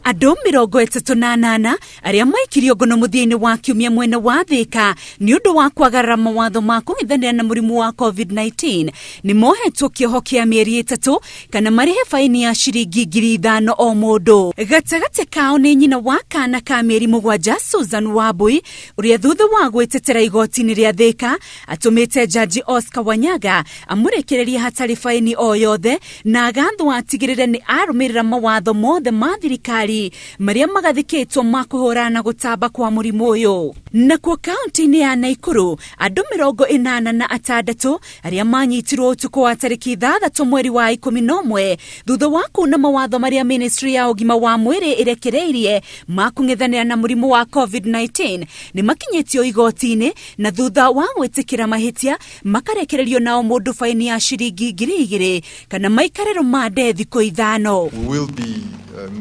Andũ 38 arĩa maikirio ngono mũthia-inĩ wa kiumia mwena wa Thĩka nĩ ũndũ wa kwagarara mawatho ma kũng'ethanĩra na mũrimũ wa COVID-19 nĩ mohetwo kĩoho kĩa mĩeri 3 kana marĩhe baini ya ciringi 5,000 o mũndũ. Gatagatĩ kao nĩ nyina wa kana ka mĩeri 7 Susan Wambui, ũrĩa thutha wa gwĩtetera igoti-inĩ rĩa Thĩka atũmĩte Jaji Oscar Wanyaga amũrekererie hatarĩ baini o yothe na agathwo atigĩrĩre nĩ arũmĩrĩra mawatho mothe ma thirikari marĩa magathĩkĩtwo ma kũhũrana na gũtamba kwa mũrimũ ũyũ. Nakuo kaunti-inĩ ya Naikuru, andũ 86 arĩa manyitirwo ũtukũ wa tarĩki 6 mweri wa 11 thutha wa kuna mawatho marĩa ministry ya ũgima wa mwĩrĩ ĩrekereirie ma kũng'ethanĩra na mũrimũ wa COVID-19 nĩ makinyĩtio igoti-inĩ na thutha wa gwĩtĩkĩra mahĩtia makarekererio nao mũndũ baini ya ciringi 2,000 kana maikare rũmande thikũ 5. We will be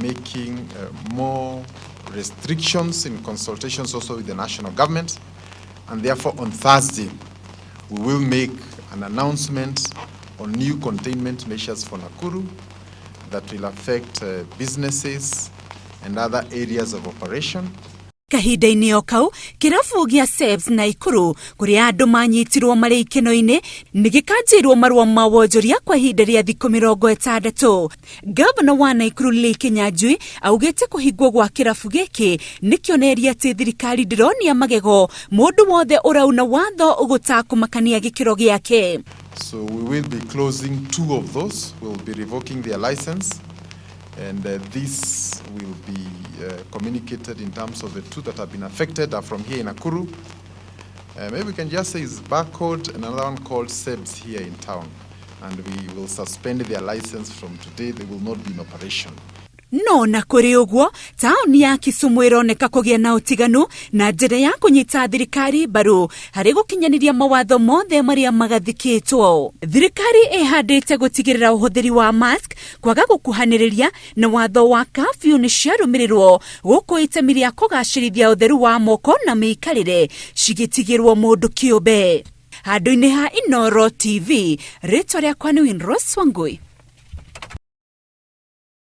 making more restrictions in consultations also with the national government, and therefore on Thursday we will make an announcement on new containment measures for Nakuru that will affect businesses and other areas of operation. Kahinda-inĩ o kau, kĩrabu gĩa Sebs Naikuru kũrĩa andũ manyitirwo marĩ ikeno-inĩ nĩ gĩkanjĩirwo marũa ma wonjoria kwa ihinda rĩa thikũ 60. Gavana wa Naikuru Lee Kinyanjui augĩte kũhingwo gwa kĩrabu gĩkĩ nĩ kĩonereria atĩ thirikari ndĩronia magego mũndũ wothe ũrauna watho gũtakũmakania gĩkĩro gĩake. So we will be closing 2 of those. We'll be revoking their license, and this will be communicated in terms of the 2 that have been affected are from here in Nakuru. Maybe we can just say it's Barcode and another one called Sebs here in town. And we will suspend their license from today. They will not be in operation. No na kũrĩ ũguo, taũni ya Kisumu ĩroneka kũgĩa na ũtiganu na njĩra ya kũnyita thirikari mbaru harĩ gũkinyanĩria mawatho mothe marĩa magathĩkĩtwo. Thirikari ĩhandĩte gũtigĩrĩra ũhũthĩri wa mask, kwaga gũkuhanĩrĩria na watho wa curfew nĩ ciarũmĩrĩrwo gũkũ itemi rĩa kũgacĩrithia ũtheru wa moko na mĩikarĩre cigĩtigĩrwo mũndũ kĩũmbe. Handũ-inĩ ha Inooro TV, rĩtwa rĩakwa nĩ Winrose Wangui.